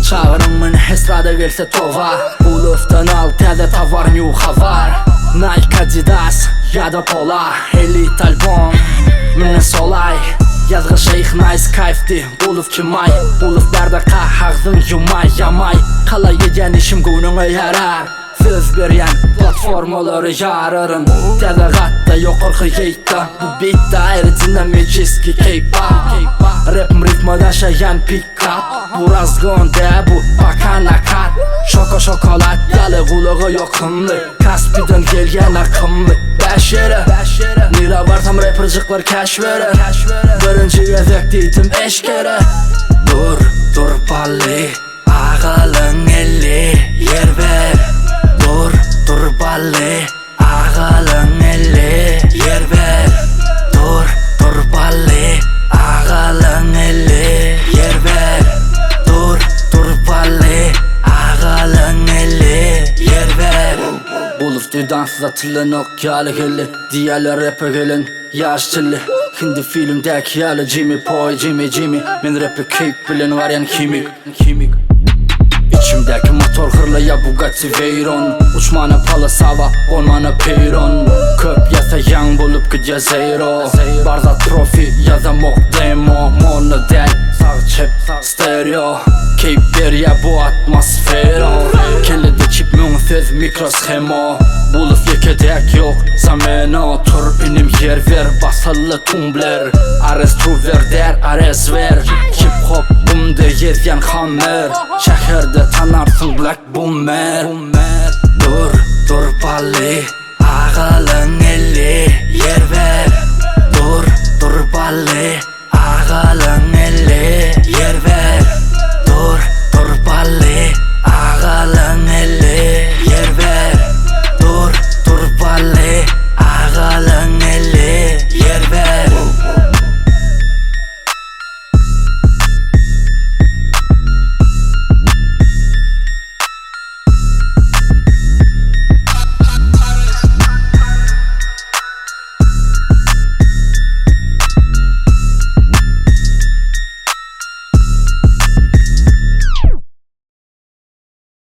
Çagyryň meni estrada gelse toba Ulufdan al täze towar new habar Nike Adidas ýa-da Pola Elite albom mine solay Ýazgy şeýh nice kaýfdy Guluf kimaý Guluf bärde ka agzyň ýumaý ýamaý Kalaý edýän işim göwnüňe ýarar Söz berýän platformalary ýararyn Täze gatda ýokarky ýeýtda Bu beatda aerodinamiçeskiý keýpa Repim rifma daşaýan pikap Bu razgon dä bu paka nakat Şoko şokolad ýaly gulaga ýokumly Kaspiden gelýän akymly Bäş ýere Nirä barsam reperjikler cash berer Birinji gezek diýdim eşkere Dur, dur bally Agalyň eli ýer ber Dur, dur bally Agalyň eli ýer ber Dur, dur bally Agalyň eli ýer ber Dur, dur bally Agalyň eli ýer ber Guluf duýdansyz atylanok ýaly geldi Diýýärler repe gelen ýaş çilli Hindi filmdäki ýaly Jimmy poý Jimmy Jimmy Men repe keýp bilen barýan himik Himik Içimdäki motor hyrlaýa Bugatti Veyron Uçmana Palisava gonmana Peyron Köp ýasaýaň bolup gidýä zero Bar zat profi ýazamok demo Mono däl sag çep stereo Keýp berýä bu atmosfera Kellede çip müň söz mikroshema Bulow ýeke däk ýok zamena Tur inim ýer ber basylly tumbler Ares truwer däl Ares wer Hip hop gumda ýezýän hammer Şäherde tanarsyň black boomer Dur dur bally agalyň.